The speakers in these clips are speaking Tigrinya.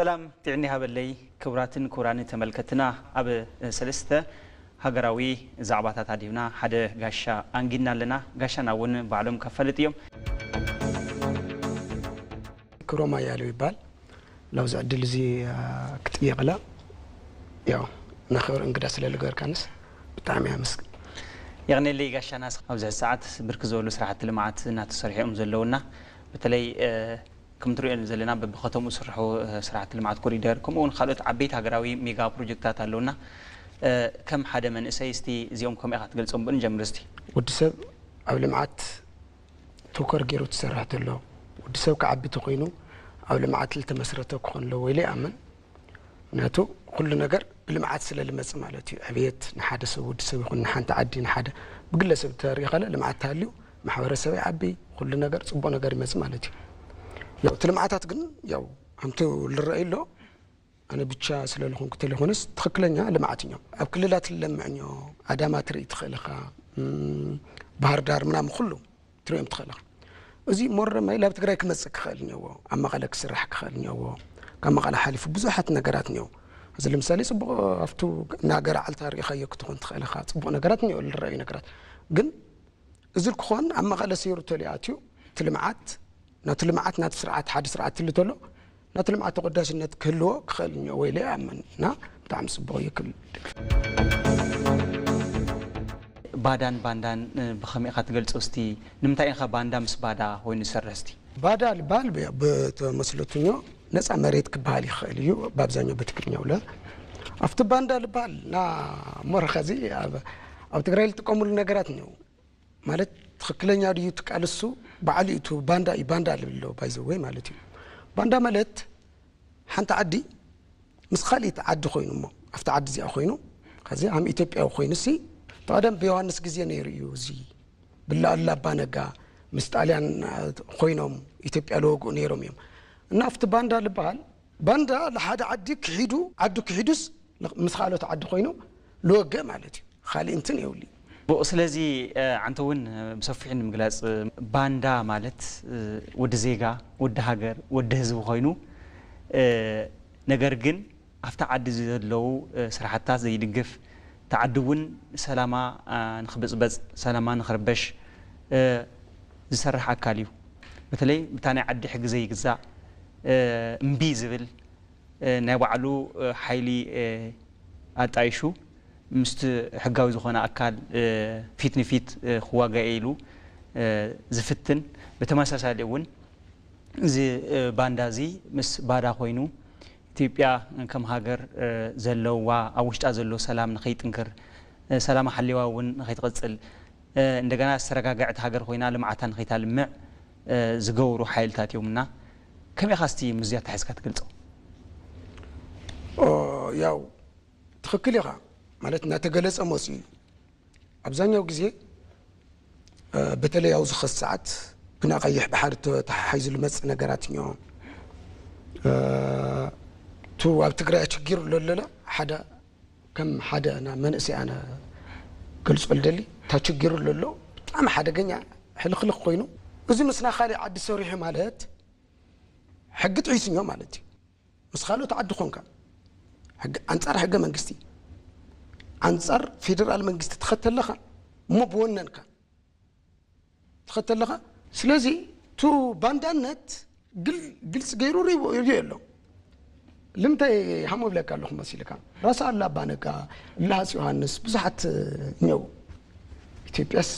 ሰላም ጥዕና ይሃበለይ። ክቡራትን ክቡራን ተመልከትና፣ ኣብ ሰለስተ ሃገራዊ ዛዕባታት ኣዲብና ሓደ ጋሻ ኣንጊድና ኣለና። ጋሻና እውን ባዕሎም ከፈልጥ እዮም። ክብሮም ኣያሌው ይባል። ላብዚ ዕድል እዚ ክጥየቅላ ያው ናኸብር እንግዳ ስለ ልገርካንስ ብጣዕሚ ኣመስግን። የቕኔለይ ጋሻና። ኣብዚ ሰዓት ብርክ ዝበሉ ስራሕቲ ልምዓት እናተሰርሑ እዮም ዘለውና። በተለይ ከም ትሪኦ ዘለና በብከተምኡ ዝስርሑ ስራሕቲ ልምዓት ኮሪደር፣ ከምኡ እውን ካልኦት ዓበይቲ ሃገራዊ ሜጋ ፕሮጀክትታት ኣለውና። ከም ሓደ መንእሰይ እስቲ እዚኦም ከመይ ኢኻ ትገልጾም? ብኡ ንጀምር እስቲ። ወዲ ሰብ ኣብ ልምዓት ትኩር ገይሩ ትሰርሕ ተሎ፣ ወዲ ሰብ ክዓቢ ተኮይኑ ኣብ ልምዓት ልተመስረተ ክኾን ኣለዎ ኢለ ይኣምን። ምክንያቱ ኩሉ ነገር ብልምዓት ስለ ልመጽእ ማለት እዩ። ዕብየት ንሓደ ሰብ፣ ወዲ ሰብ ይኹን ንሓንቲ ዓዲ፣ ንሓደ ብግለሰብ ተሪእኻ ልምዓት ተሃልዩ ማሕበረሰብ ይዓቢ፣ ኩሉ ነገር ጽቡቕ ነገር ይመጽእ ማለት እዩ። ያው እቲ ልምዓታት ግን ያው ከምቲ ልረኣይ ኣሎ፣ ኣነ ብቻ ስለ ልኾንኩ ተለይኮነስ ትኽክለኛ ልምዓት እዮም ኣብ ክልላት ልለምዕ እዮ። ኣዳማ ትርኢ ትኽእል ኢኻ፣ እም፣ ባህር ዳር ምናምን ኩሉ ትሪኦም ትኽእል ኢኻ። እዚ ሞረ ማይ ላብ ትግራይ ክመጽእ ክኽእል እኒአዎ፣ ኣብ መቐለ ክስራሕ ክኽእል እኒአዎ። ካብ መቐለ ሓሊፉ ብዙሓት ነገራት እኒአዎ። እዚ ለምሳሌ ጽቡቕ ኣብቱ ናገር ዓልታ ርኢኻዮ ክትኾን ትኽእል ኢኻ። ጽቡቕ ነገራት እኒአዎ፣ ልረኣዩ ነገራት ግን እዚ ክኾን ኣብ መቐለ ሰይሩ ተሊኣትዩ እቲ ልምዓት ናቲ ልምዓት ናቲ ስርዓት ሓደ ስርዓት ትሊ ተሎ ናቲ ልምዓት ተቆዳሽነት ክህልዎ ክኽእል እኒኦ ወይ ኢለ ይኣምን እና ብጣዕሚ ጽቡቕ እዩ ክብል። ባዳን ባንዳን ብኸመይ ኢኻ ትገልጾ? እስቲ ንምንታይ ኢኻ ባንዳ ምስ ባዳ ኮይኑ ዝሰርሕ? እስቲ ባዳ ልባል ብተመስለትኞ ነፃ መሬት ክበሃል ይኽእል እዩ ብኣብዛኛው በትግርኛው ለ ኣብቲ ባንዳ ልባል ና ሞረኸዚ ኣብ ትግራይ ልጥቀሙሉ ነገራት እኒው ማለት ትኽክለኛ ድዩ ትቃልሱ በዓሉ እዩ ባንዳ እዩ ባንዳ ልብሎ ባይዘወይ ማለት እዩ። ባንዳ ማለት ሓንቲ ዓዲ ምስ ካሊእቲ ዓዲ ኮይኑ እሞ ኣብቲ ዓዲ እዚኣ ኮይኑ ከዚ ሃም ኢትዮጵያዊ ኮይኑ ሲ ተቐደም ብዮሃንስ ግዜ ነይሩ እዩ። እዚ ብላኣሉ ኣባ ነጋ ምስ ጣልያን ኮይኖም ኢትዮጵያ ልወግኡ ነይሮም እዮም። እና ኣብቲ ባንዳ ልበሃል ባንዳ ልሓደ ዓዲ ክሒዱ ዓዱ ክሒዱስ ምስ ካልኦት ዓዲ ኮይኑ ልወግእ ማለት እዩ። ካሊእ እንትን የብሉ። ብኡ ስለዚ ዓንተ እውን ብሰፊሑ ንምግላፅ ባንዳ ማለት ወዲ ዜጋ ወዲ ሃገር ወዲ ህዝቢ ኮይኑ ነገር ግን ኣብቲ ዓዲ ዘለዉ ስራሕትታት ዘይድግፍ እቲ ዓዲ እውን ሰላማ ንክብፅበፅ ሰላማ ንክርበሽ ዝሰርሕ ኣካል እዩ። በተለይ ብታ ናይ ዓዲ ሕጊ ዘይግዛእ እምቢ ዝብል ናይ ባዕሉ ሓይሊ ኣጣይሹ ምስቲ ሕጋዊ ዝኾነ ኣካል ፊት ንፊት ክዋጋእ ኢሉ ዝፍትን ብተመሳሳሊ እውን እዚ ባንዳ እዚ ምስ ባዳ ኮይኑ ኢትዮጵያ ከም ሃገር ዘለዋ ኣብ ውሽጣ ዘሎ ሰላም ንኸይጥንክር ሰላማ ሓሊዋ እውን ንኸይትቕፅል እንደገና ዝተረጋገዐት ሃገር ኮይና ልምዓታ ንኸይታልምዕ ዝገብሩ ሓይልታት እዮም እና ከመይ ኢኻ እስቲ ምስዚ ኣተሓሒዝካ ትገልፆ? ያው ትኽክል ኢኻ ማለት እናተገለፀ መፅኡ እዩ። ኣብዛኛው ግዜ በተለይ ኣብዚ ኸዚ ሰዓት ብና ቀይሕ ባሕሪ ተተሓሒዙ ዝመፅእ ነገራት እዮ። ቱ ኣብ ትግራይ ችግር ለለለ ሓደ ከም ሓደ ና መንእሰይ ኣነ ገልፆ ልደሊ እታ ችግር ለሎ ብጣዕሚ ሓደገኛ ሕልኽልኽ ኮይኑ እዚ ምስና ካሊእ ዓዲ ሰሪሑ ማለት ሕጊ ጥሒስኞ ማለት እዩ። ምስ ካልኦት ዓዲ ኾንካ ኣንፃር ሕገ መንግስቲ ኣንፃር ፌደራል መንግስቲ ትኸተለኻ እሞ ብወነንካ ትኸተለኻ። ስለዚ ቱ ባንዳነት ግልፂ ገይሩ ሪዮ ኣሎ። ልምታይ ሃሞ ብለካ ኣለኹ መሲልካ ራስ ኣላ ኣባነጋ ላሃፅ ዮሃንስ ብዙሓት እኒው ኢትዮጵያስ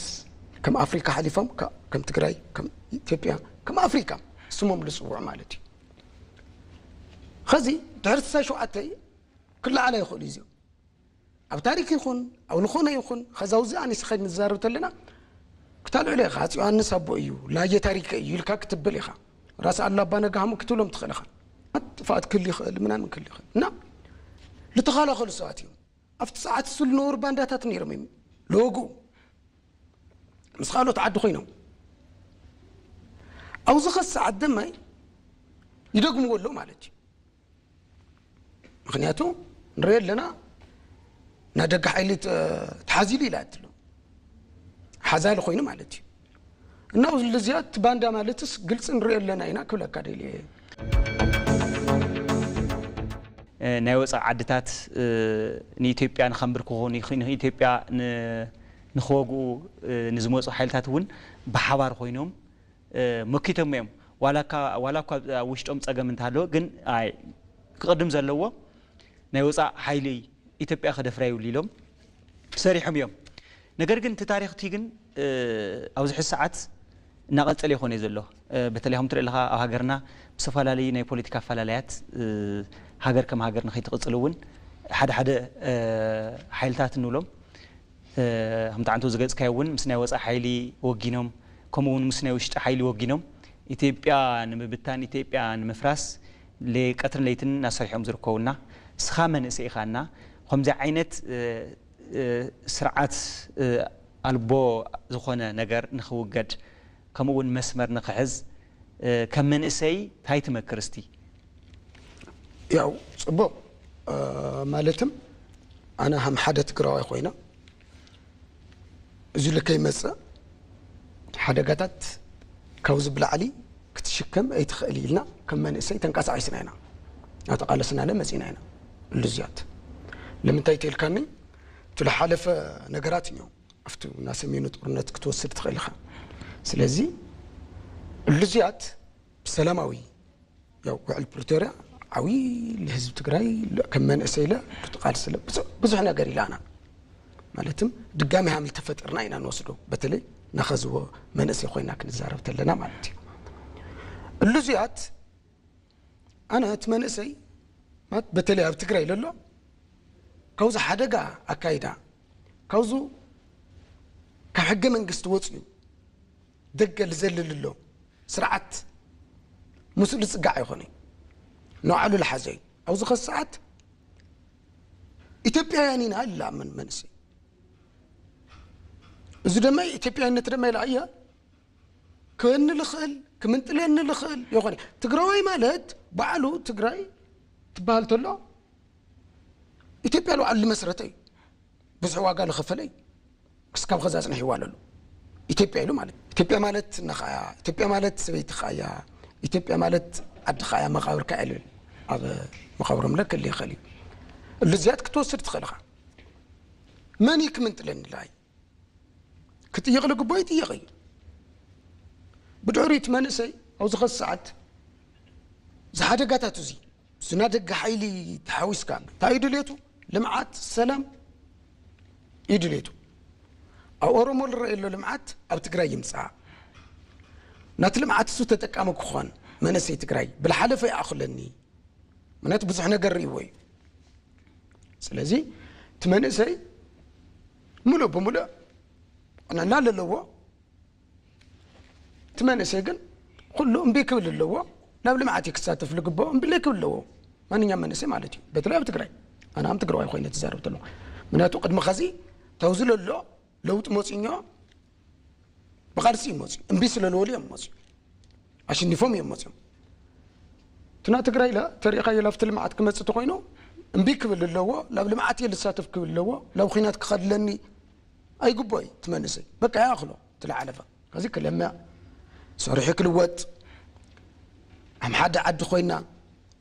ከም ኣፍሪካ ሓሊፎም ከም ትግራይ ከም ኢትዮጵያ ከም ኣፍሪካ ስሞም ዝፅውዑ ማለት እዩ። ኸዚ ድሕሪ ስሳይ ሸውዓተ ክለዓላ ይኽእሉ እዩ። ኣብ ታሪክ ይኹን ኣብ ዝኾነ ይኹን ኸዚ ኣብዚ ኣኒስ ኸድ ንዛረብ ተለና ክታልዕሎ ኢኻ። ኣፅ ዮሃንስ ኣቦ እዩ ላየ ታሪከ እዩ ኢልካ ክትብል ኢኻ። ራስ ኣላ ኣባ ነጋ ሃሞ ክትብሎም ትኽእል ኢኻ። ጥፋት ክል ይኽእል ምናምን ክል ይኽእል እና ልተኸላኸሉ ሰባት እዮም። ኣብቲ ሰዓት እሱ ልነበሩ ባንዳታት ነይሮም እዮም ለወግኡ ምስ ካልኦት ዓዲ ኮይኖም ኣብዚ ኸዚ ሰዓት ደማይ ይደግምዎ ኣለዉ ማለት እዩ። ምክንያቱ ንሪኦ ኣለና ናይ ደገ ሓይሊ ተሓዚሉ ኢላ ትሎ ሓዛሊ ኮይኑ ማለት እዩ። እና እዚ እዚኣ እቲ ባንዳ ማለትስ ግልፂ ንሪኦ ኣለና ኢና ክብለካ ደልየ። ናይ ወፃኢ ዓድታት ንኢትዮጵያ ንኸንብርክኹ ንኢትዮጵያ ንኽወግኡ ንዝመፁ ሓይልታት እውን ብሓባር ኮይኖም መኪቶም እዮም። ዋላ እኳ ኣብ ውሽጦም ፀገም እንተሃለወ ግን ክቕድም ዘለዎ ናይ ወፃእ ሓይሊ ኢትዮጵያ ከደፍራ ይብሉ ኢሎም ሰሪሖም እዮም። ነገር ግን እቲ ታሪኽቲ ግን ኣብዚ ሕዚ ሰዓት እናቐፀለ ይኾነ ዘሎ። በተለይ ከም ትርኢ ኣለኻ ኣብ ሃገርና ብዝተፈላለዩ ናይ ፖለቲካ ኣፈላለያት ሃገር ከም ሃገር ንኸይትቕፅል እውን ሓደ ሓደ ሓይልታት እንብሎም ከምቲ ዓንቶ ዝገፅካዮ እውን ምስ ናይ ወፃኢ ሓይሊ ወጊኖም ከምኡ እውን ምስ ናይ ውሽጢ ሓይሊ ወጊኖም ኢትዮጵያ ንምብታን ኢትዮጵያ ንምፍራስ ቀትርን ለይትን እናሰርሖም ዝርከቡና እስኻ መንእሰይ ኢኻና ከምዚ ዓይነት ስርዓት ኣልቦ ዝኾነ ነገር ንኽውገድ ከምኡ እውን መስመር ንኽሕዝ ከም መንእሰይ ታይ ትመክር እስቲ? ያው ፅቡቕ ማለትም ኣነ ሃም ሓደ ትግራዋይ ኮይና እዚ ልከይ መፅእ ሓደጋታት ካብዚ ብላዕሊ ክትሽከም ኣይትኽእል ኢልና ከም መንእሰይ ተንቀሳቒስና ኢና ኣተቓለስናለ መፂና ኢና። እልዝያት ንምንታይ ተልካኒ እቲ ዝሓለፈ ነገራት እዮ ኣብቲ እና ሰሜኑ ጦርነት ክትወስድ ትኽእል ኢኻ። ስለዚ እልዝያት ብሰላማዊ ያው ውዕል ፕሪቶርያ ዓብዪ ንህዝቢ ትግራይ ከም መንእሰይ ኢለ ብዙሕ ቃልሲ ኢለ ብዙሕ ነገር ኢላና ማለትም ድጋሚ ሃምል ተፈጢርና ኢና ንወስዶ በተለይ ናኸዝዎ መንእሰይ ኮይና ክንዛረብ ተለና ማለት እዩ። እሉዝያት ኣነ እቲ መንእሰይ በተለይ ኣብ ትግራይ ለሎ ካብዚ ሓደጋ ኣካይዳ ካብዙ ካብ ሕገ መንግስቲ ወፅኡ ደገ ልዘልል ኣሎ ስርዓት ምስሉ ዝፅጋዕ ኣይኮነ ንባዕሉ ልሓዘ እዩ ኣብዚ ኸዚ ሰዓት ኢትዮጵያውያን ኢና ልኣምን መንእሰይ እዚ ደማ ኢትዮጵያዊነት ደማ ኢላ እያ ክበኒ ልኽእል ክምንጥለኒ ልኽእል ይኾነ ትግራዋይ ማለት ባዕሉ ትግራይ ትበሃል ተሎ ኢትዮጵያ ልባዕሉ ልመስረተ እዩ ብዙሕ ዋጋ ልኸፈለ እዩ ክስካብ ኸዚ ኣፅንሒዋ ኣለሉ ኢትዮጵያ ኢሉ ማለት ኢትዮጵያ ማለት ነኻያ ኢትዮጵያ ማለት ሰበይትኻ እያ ኢትዮጵያ ማለት ዓድኻ እያ መቓብርካ እያ ልብል ኣብ መቓብሮም ለ ክል ይኽእል እዩ እሉ ዝያድ ክትወስድ ትኽእል ኢኻ መን እዩ ክምንጥለኒ ኢልካ እዩ ክጥየቕ ልግቦ ይጥየቕ እዩ ብድሕሪኡ እቲ መንእሰይ ኣብዚ ኸዚ ሰዓት ዝሓደጋታት እዚ ዝናደገ ሓይሊ ተሓዊስካ እንታይ እዩ ድልየቱ ልምዓት ሰላም እዩ ድልየቱ ኣብ ኦሮሞ ልረአ ኣሎ ልምዓት ኣብ ትግራይ ይምፃእ ናቲ ልምዓት እሱ ተጠቃሚ ክኾን መንእሰይ ትግራይ ብልሓለፈ ይኣኽለኒ ምክንያቱ ብዙሕ ነገር ርእይዎ እዩ ስለዚ እቲ መንእሰይ ሙሉእ ብሙሉእ ቅንዕና ለለዎ እቲ መንእሰይ ግን ኩሉ እምቢ ክብል ኣለዎ ናብ ልምዓት ክሳተፍ ልግብኦ እምቢ ለይክብል ኣለዎ ማንኛም መንእሰይ ማለት እዩ በተለይ ኣብ ትግራይ ኣነ ኣም ትግራዋይ ኮይነ ትዛረብ ተለኹ ምክንያቱ ቅድሚ ኸዚ ተውዚ ለሎ ለውጢ መፂኛ ብቓልሲ እዩ መፅዩ እምቢ ስለ ዝበሉ እዮም መፅዩ ኣሽኒፎም እዮም መፅዮም ትናይ ትግራይ ኢላ ተሪእኻዮ ላፍቲ ልምዓት ክመፅእ ተኮይኑ እምቢ ክብል ኣለዎ ላብ ልምዓት እየ ልሳተፍ ክብል ኣለዎ ላብ ኩናት ክኸድለኒ ኣይግቦ እዩ ትመንእሰይ በቃ ይኣኽሎ ትለዓለፈ ከዚ ክለምዕ ሰሪሑ ክልወጥ ኣም ሓደ ዓዲ ኮይና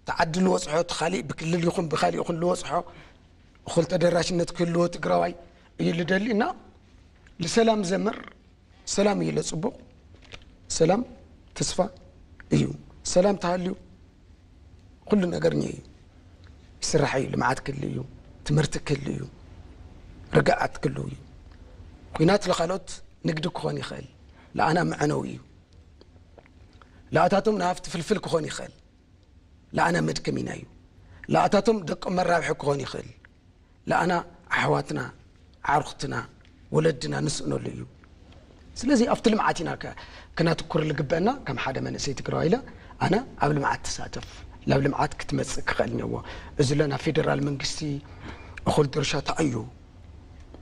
ተዓዲ ልወፅሖ እቲ ካሊእ ብክልል ይኹን ብካሊእ ይኹን ልወፅሖ እኹል ተደራሽነት ክህልዎ ትግራዋይ እዩ ልደሊ እና ልሰላም ዘምር ሰላም እዩ ለፅቡቕ ሰላም ተስፋ እዩ ሰላም ተሃልዩ ኩሉ ነገር እየ እዩ ይስራሕ እዩ ልምዓት ክል እዩ ትምህርቲ ክል እዩ ርግዓት ክል እዩ ኩናት ለካልኦት ንግዲ ክኾን ይኽእል ለኣና መዕነው እዩ ለኣታቶም ንሃፍቲ ፍልፍል ክኾን ይኽእል ለኣና መድከም ኢና እዩ ለኣታቶም ደቆም መራብሒ ክኾን ይኽእል ለኣና ኣሕዋትና ዓርኽትና ወለድና ንስእነሉ እዩ ስለዚ ኣብቲ ልምዓት ኢና ክናትኩር ልግበአና ከም ሓደ መንእሰይ ትግራዋ ኢለ ኣነ ኣብ ልምዓት ትሳተፍ ናብ ልምዓት ክትመፅእ ክኽእል እኒዎ እዚ ለ ናብ ፌደራል መንግስቲ እኹል ድርሻ ተኣዩ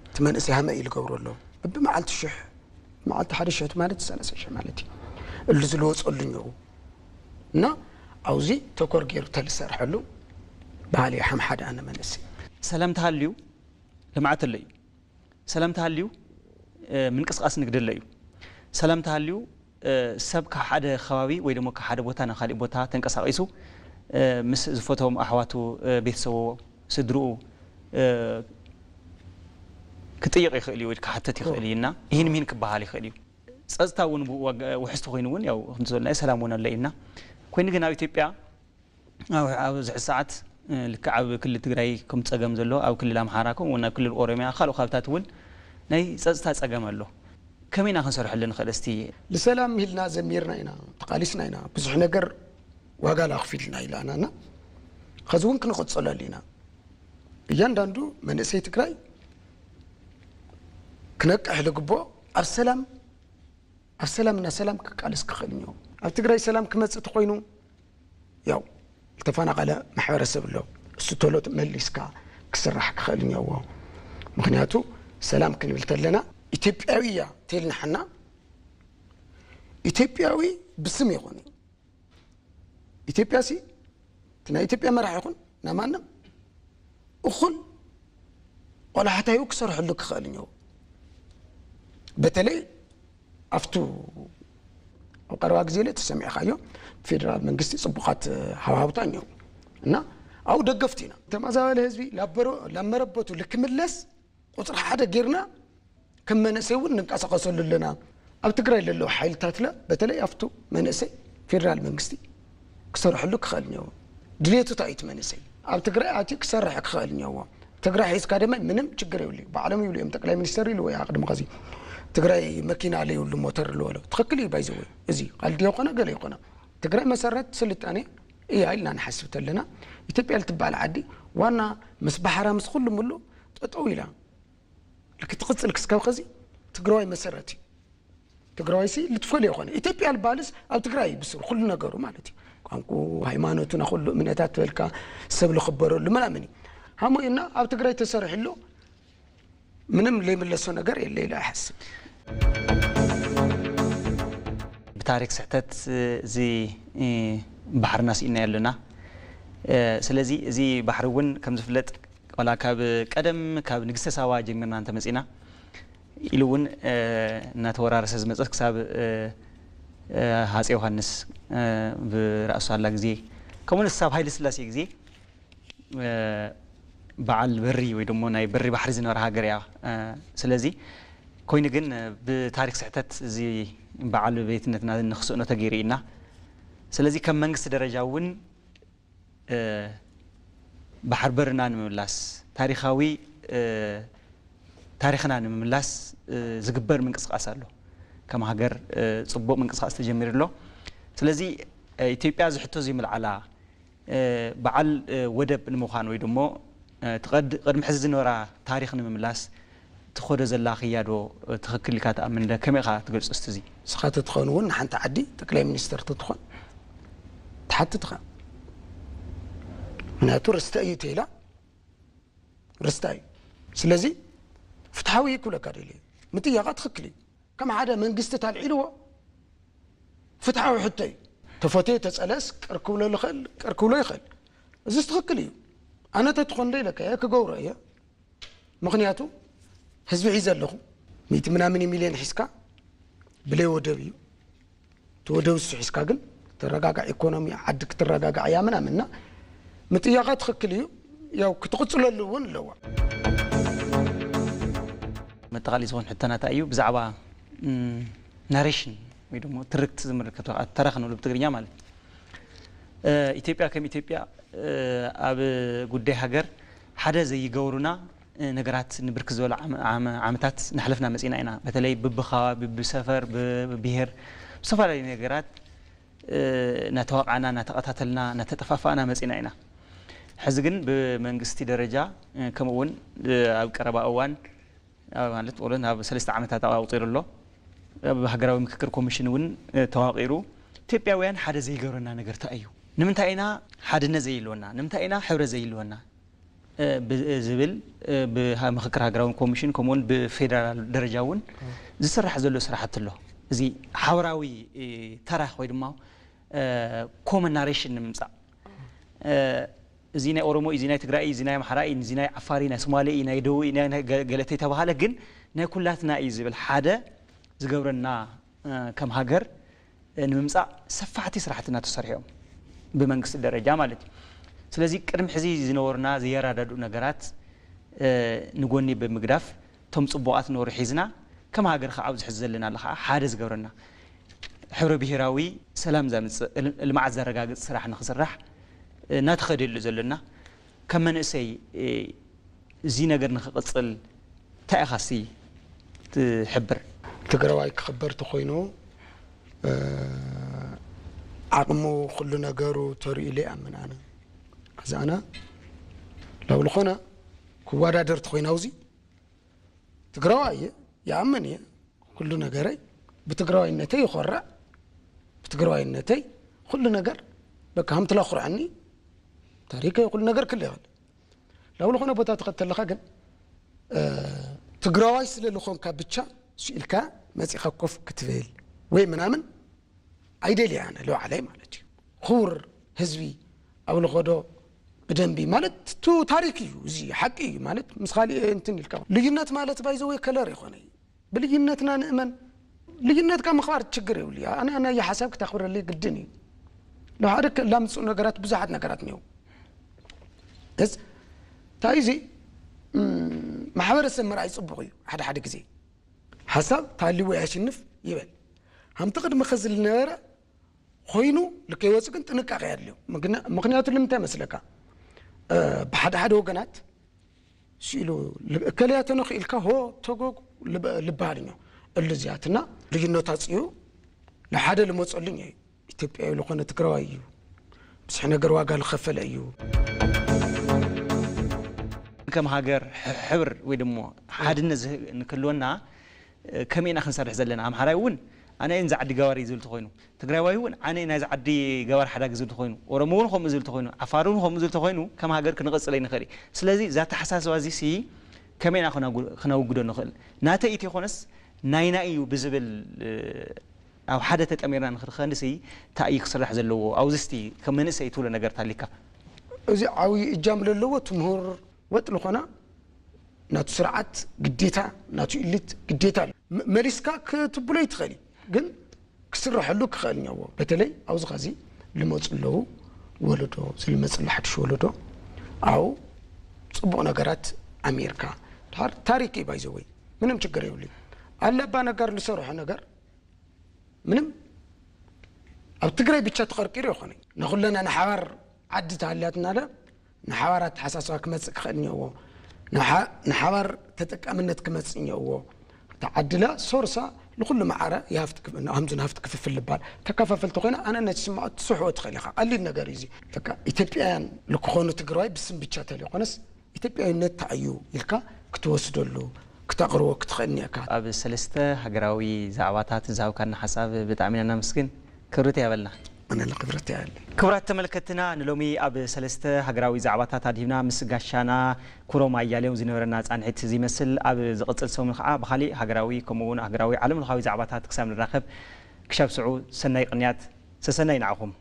እቲ መንእሰይ ሃመ እዩ ልገብሮ ኣሎ ብመዓልቲ ሽሕ መዓልቲ ሓደ ሽሕቲ ማለት ሰለስተ ሽሕ ማለት እዩ እሉ ዝልወፀሉ እኒኡ እና ኣብዚ ተኮር ገይሩ ተልሰርሐሉ ባህሊ ሓም ሓደ ኣነ መንእሰይ ሰላም ተሃልዩ ልምዓት ኣሎ እዩ ሰላም ተሃልዩ ምንቅስቃስ ንግዲ ኣሎ እዩ ሰላም ተሃልዩ ሰብ ካብ ሓደ ከባቢ ወይ ደሞ ካብ ሓደ ቦታ ናብ ካሊእ ቦታ ተንቀሳቂሱ ምስ ዝፈትዎም ኣሕዋቱ፣ ቤተሰቡ፣ ስድርኡ ክጥይቕ ይኽእል እዩ ወይ ክሓተት ይኽእል እዩ እና ይህን ምሂን ክበሃል ይኽእል እዩ። ጸጥታ እውን ብኡ ውሕስቲ ኮይኑ እውን ያው ክንዘልና ሰላም እውን ኣሎ እና ኮይኑ ግን ኣብ ኢትዮጵያ ኣብዚ ሕዚ ሰዓት ልክዕ ኣብ ክልል ትግራይ ከም ፀገም ዘሎ ኣብ ክልል ኣምሓራ ከምኡ እውን ኣብ ክልል ኦሮሚያ ካልኦ ካብታት እውን ናይ ፀፅታ ፀገም ኣሎ። ከመይ ኢና ክንሰርሐሉ ንኽእል እስቲ? ንሰላም ኢልና ዘሚርና ኢና፣ ተቓሊስና ኢና፣ ብዙሕ ነገር ዋጋ ላኽፊልና ኢላና እና ኸዚ እውን ክንቕፅለሉ ኢና። እያንዳንዱ መንእሰይ ትግራይ ክነቅሕ ልግቦ ኣብ ሰላም ኣብ ሰላምና ሰላም ክቃለስ ክኽእል እኒኦ። ኣብ ትግራይ ሰላም ክመፅእ ተኮይኑ ያው ዝተፈናቐለ ማሕበረሰብ ኣሎ፣ እሱ ቶሎ መሊስካ ክስራሕ ክኽእል እኒኦዎ። ምክንያቱ ሰላም ክንብል ተለና ኢትዮጵያዊ እያ ተይልና ሓና ኢትዮጵያዊ ብስም ይኹን ኢትዮጵያ ሲ እቲ ናይ ኢትዮጵያ መራሕ ይኹን ናይ ማንም እኹል ቆላሕታዩ ክሰርሐሉ ክኽእል እኒኦ። በተለይ ኣብቱ ኣብ ቀረባ ግዜ ለ ተሰሚዕካዮ ፌደራል መንግስቲ ፅቡቃት ሃዋብታ እኒኦ እና ኣብኡ ደገፍቲ ኢና። ተመዛበለ ህዝቢ ላበሮ- ላመረበቱ ልክምለስ ቁፅሪ ሓደ ጌርና ከም መንእሰይ እውን ንንቀሳቀሰሉ ኣለና። ኣብ ትግራይ ለለዉ ሓይልታት ለ በተለይ ኣብቱ መንእሰይ ፌደራል መንግስቲ ክሰርሐሉ ክኽእል እኒዎ። ድሌቱ እንታይ እዩ እቲ መንእሰይ ኣብ ትግራይ ኣትዩ ክሰርሕ ክኽእል እኒዎ። ትግራይ ሒዝካ ድማ ምንም ችግር የብሉ እዩ። ባዕሎም ይብሉ እዮም ጠቅላይ ሚኒስተር ኢሉ ወይ ኣቅድሚ ኸዚ ትግራይ መኪና ለይብሉ ሞተር ኣለዎ ለው ትኽክል እዩ ባይዘወይ እዚ ቃል ድዮ ኮነ ገለ ይኮነ ትግራይ መሰረት ስልጣኔ እያ ኢልና ንሓስብ ተለና ኢትዮጵያ ልትበሃል ዓዲ ዋና ምስ ባሕራ ምስ ኩሉ ምሉ ጠጠው ኢላ ክትቕፅል ክስካብ ኸዚ ትግራዋይ መሰረት እዩ። ትግራዋይ ሲ ልትፈልዮ ኾነ ኢትዮጵያ ልባልስ ኣብ ትግራይ እዩ ብስሩ ኩሉ ነገሩ ማለት እዩ። ቋንቁ ሃይማኖቱና ኩሉ እምነታት ትበልካ ሰብ ልኽበረሉ ምናምን እዩ። ሃሞ እና ኣብ ትግራይ ተሰርሕሉ ምንም ለይምለሶ ነገር የለ ኢለ ኣይሓስብ። ብታሪክ ስሕተት እዚ ባሕርና ስኢና ኣለና። ስለዚ እዚ ባሕሪ እውን ከም ዝፍለጥ ዋላ ካብ ቀደም ካብ ንግስተ ሳባ ጀሚርና እንተመፂና ኢሉ እውን እናተወራረሰ ዝመፀት ክሳብ ሃፀ ዮሃንስ ብራእሱ ኣላ ግዜ ከምኡ ክሳብ ሃይለ ስላሴ ግዜ በዓል በሪ ወይ ደሞ ናይ በሪ ባሕሪ ዝነበረ ሃገር እያ። ስለዚ ኮይኑ ግን ብታሪክ ስሕተት እዚ በዓል ቤትነትና ንክስእኖ ተገይሩ ኢና። ስለዚ ከም መንግስቲ ደረጃ እውን ባሕር በርና ንምምላስ ታሪኻዊ ታሪኽና ንምምላስ ዝግበር ምንቅስቃስ ኣሎ። ከም ሃገር ፅቡቅ ምንቅስቃስ ተጀሚሩ ኣሎ። ስለዚ ኢትዮጵያ እዚ ሕቶ እዚ ምልዓላ በዓል ወደብ ንምዃን ወይ ደሞ ቅድሚ ሕዚ ዝነበራ ታሪኽ ንምምላስ ትኸዶ ዘላ ክያዶ ትኽክል ኢልካ ትኣምን ዶ? ከመይ ኢኻ ትገልጾ እስቲ እዚ? ንስኻ ተትኸውን እውን ንሓንቲ ዓዲ ጠቅላይ ሚኒስተር ተትኾን ትሓትት ኢኻ። ምክንያቱ ርስተ እዩ ተኢላ ርስታ እዩ። ስለዚ ፍትሓዊ እዩ ክብለካ ደልየ ምጥያቓ ትኽክል እዩ። ከም ሓደ መንግስቲ ታልዒልዎ ፍትሓዊ ሕቶ እዩ። ተፈትዮ ተፀለስ ቅር ክብሎ ልኽእል ቅር ክብሎ ይኽእል። እዚስ ትኽክል እዩ። ኣነ ተትኾን ዶ ኢለካ እየ ክገብሮ እየ። ምኽንያቱ ህዝቢ ሒዘ ኣለኹ። ሚእቲ ምናምን ሚልዮን ሒዝካ ብለይ ወደብ እዩ። እቲ ወደብ እሱ ሒዝካ ግን ተረጋጋዕ ኢኮኖሚ ዓዲ ክትረጋጋዕ እያ ምናምን እና ምጥያቓ ትኽክል እዩ። ያው ክትቕፅለሉ እውን ኣለዋ። መጠቓሊ ዝኾን ሕቶና እንታይ እዩ ብዛዕባ ናሬሽን ወይ ደሞ ትርክት ዝምልከት ተረኽ ንብሎ ብትግርኛ ማለት ኢትዮጵያ ከም ኢትዮጵያ ኣብ ጉዳይ ሃገር ሓደ ዘይገብሩና ነገራት ንብርክ ዝበሉ ዓመታት ናሕለፍና መፂና ኢና። በተለይ ብብኸባቢ ብሰፈር ብብሄር ብዝተፈላለዩ ነገራት እናተዋቃዕና እናተቐታተልና እናተጠፋፋእና መፂና ኢና። ሕዚ ግን ብመንግስቲ ደረጃ ከምኡ እውን ኣብ ቀረባ እዋን ማለት ወሎ ናብ ሰለስተ ዓመታት ኣቋቁፂሩ ኣሎ። ኣብ ሃገራዊ ምክክር ኮሚሽን እውን ተዋቂሩ ኢትዮጵያውያን ሓደ ዘይገብረና ነገር እንታይ እዩ? ንምንታይ ኢና ሓድነት ዘይልወና? ንምንታይ ኢና ሕብረት ዘይልወና? ዝብል ምክክር ሃገራዊ ኮሚሽን ከምኡውን ብፌደራል ደረጃ እውን ዝስራሕ ዘሎ ስራሕቲ ኣሎ። እዚ ሓበራዊ ተራኽ ወይ ድማ ኮመን ናሬሽን ንምምፃእ እዚ ናይ ኦሮሞ እዩ፣ እዚ ናይ ትግራይ እዩ፣ እዚ ናይ ኣምሓራ እዩ፣ እዚ ናይ ዓፋር እዩ፣ ናይ ሶማሌ እዩ፣ ናይ ደቡብ እዩ፣ ናይ ገለተ የተባሃለ ግን ናይ ኩላትና እዩ ዝብል ሓደ ዝገብረና ከም ሃገር ንምምፃእ ሰፋሕቲ ስራሕቲ እናተሰርሑ እዮም። ብመንግስቲ ደረጃ ማለት እዩ። ስለዚ ቅድሚ ሕዚ ዝነበሩና ዘየረዳድኡ ነገራት ንጎኒ ብምግዳፍ፣ እቶም ፅቡቓት ነበሩ ሒዝና፣ ከም ሃገር ከዓ ኣብዚ ሕዚ ዘለና ኣሎ ከዓ ሓደ ዝገብረና፣ ሕብረ ብሄራዊ ሰላም ዘምፅእ፣ ልምዓት ዘረጋግፅ ስራሕ ንክስራሕ እናተኸደሉ ዘሎና፣ ከም መንእሰይ እዚ ነገር ንክቕፅል እንታይ ኢኻሲ ትሕብር? ትግራዋይ ክኽበር ተኾይኑ ዓቕሙ ኩሉ ነገሩ ተርእዩ ኢለ ይኣምን ኣነ። እዚ ኣነ ለው ዝኾነ ክወዳደር ተኾይኑ ኣብዚ ትግራዋይ እየ፣ ይኣምን እየ። ኩሉ ነገረይ ብትግራዋይነተይ ይኾርዕ። ብትግራዋይነተይ ኩሉ ነገር በቃ ሃምትላ ኩርዐኒ። ታሪከይ ኩሉ ነገር ክል ይኽእል። ለው ዝኾነ ቦታ ትኸተለኻ ግን ትግራዋይ ስለ ዝኾንካ ብቻ ስኢልካ መፂኻ ኮፍ ክትብል ወይ ምናምን ኣይደልያ ኣነ ለባዕላይ ማለት እዩ። ክቡር ህዝቢ ኣብ ልኸዶ ብደንቢ ማለት ቱ ታሪክ እዩ፣ እዚ ሓቂ እዩ ማለት ምስ ካሊእ እንትን ኢልካ ልዩነት ማለት ባይዘወይ ከለር ይኾነ እዩ። ብልዩነትና ንእመን። ልዩነትካ ምኽባር ችግር የብሉ። ኣነ ኣነ ሓሳብ ክታኽብረለይ ግድን እዩ። ንሓደ ላምፅኡ ነገራት ብዙሓት ነገራት እኒው እስ እንታይ እዚ ማሕበረሰብ ምርኣይ ፅቡቕ እዩ። ሓደ ሓደ ግዜ ሓሳብ ታሊዎ ያሽንፍ ይበል። ሃምቲ ቅድሚ ኸዚ ዝነበረ ኮይኑ ልከይወፅ ግን ጥንቃቄ ያድልዮ። ምክንያቱ ልምንታይ መስለካ ብሓደ ሓደ ወገናት ስኢሉ እከለያተነ ክኢልካ ሆ ተጎጉ ልበሃል እኛ እሉ እዚኣትና ልዩነት ኣፅኡ ንሓደ ልመፀሉኝ እዩ። ኢትዮጵያዊ ዝኾነ ትግራዋይ እዩ። ብዙሕ ነገር ዋጋ ልኸፈለ እዩ። ከም ሃገር ሕብር ወይ ድሞ ሓድነት ንክልወና ከመይ ኢና ክንሰርሕ ዘለና? ኣምሓራይ እውን ኣነ እየ ንዛ ዓዲ ገባር እዩ ዝብል ተኾይኑ፣ ትግራዋይ እውን ኣነ ናይዚ ዓዲ ገባር ሓዳጊ ዝብል ተኾይኑ፣ ኦሮሞ እውን ከምኡ ዝብል ተኾይኑ፣ ዓፋር እውን ከምኡ ዝብል ተኾይኑ ከም ሃገር ክንቕፅል ኣይንኽእል እዩ። ስለዚ እዛ ኣተሓሳስባ እዚ ሲ ከመይ ኢና ክነውግዶ ንኽእል? ናተይ እቲ ይኾነስ ናይና እዩ ብዝብል ኣብ ሓደ ተጠሚርና ንክንኸንሲ እንታይ እዩ ክስራሕ ዘለዎ? ኣብዚ ስቲ ከም መንእሰይ ትብሎ ነገር ታሊካ? እዚ ዓብዪ እጃም ለለዎ ትምህር ወጥ ልኾና ናቱ ስርዓት ግዴታ ናቱ ኢሊት ግዴታ ኣሎ። መሊስካ ክትብሎ ይትኽእል እዩ፣ ግን ክስረሐሉ ክኽእል እኒኦዎ። በተለይ ኣብዚ ኸዚ ልመፁ ኣለዉ ወለዶ ዝልመፅላ ሓድሽ ወለዶ ኣው ፅቡቕ ነገራት ኣሜርካ ድሓር ታሪክ እዩ ባይዘወይ ምንም ችግር የብሉ። ኣለባ ነገር ልሰርሖ ነገር ምንም ኣብ ትግራይ ብቻ ተቐርቂሩ ይኾነ ንኹለና ንሓባር ዓዲ ተሃልያትናለ ንሓባር ኣተሓሳስባ ክመፅእ ክኽእል እኒኦዎ። ንሓባር ተጠቃምነት ክመፅእ እኒኦዎ። ተዓድላ ሶርሳ ንኩሉ መዓረ ከምዚ ንሃፍቲ ክፍፍል ልባል ተከፋፈልቲ ኮይና ኣነነት ስማዖት ትስሕቦ ትኽእል ኢኻ። ቀሊል ነገር እዩ እዚ። በቃ ኢትዮጵያውያን ልክኾኑ ትግራዋይ ብስም ብቻ ተለይኮነስ ኢትዮጵያዊነት እንታይ እዩ ኢልካ ክትወስደሉ ክተቕርቦ ክትኽእል እኒአካ። ኣብ ሰለስተ ሃገራዊ ዛዕባታት ዝሃብካና ሓሳብ ብጣዕሚ ኢና ነመስግን። ክብረት ያበልና። ኣነ ለክብረት ያለ። ክቡራት ተመልከትና ንሎሚ ኣብ ሰለስተ ሃገራዊ ዛዕባታት ኣድሂብና ምስ ጋሻና ኩሮም ኣያሌው ዝነበረና ፃንሒት እዚ ይመስል። ኣብ ዝቕፅል ሰሙን ከዓ ብካሊእ ሃገራዊ ከምኡ እውን ሃገራዊ ዓለም ለኻዊ ዛዕባታት ክሳብ ንራኸብ ክሻብ ስዑ ሰናይ ቅንያት ሰሰናይ ንዓኹም።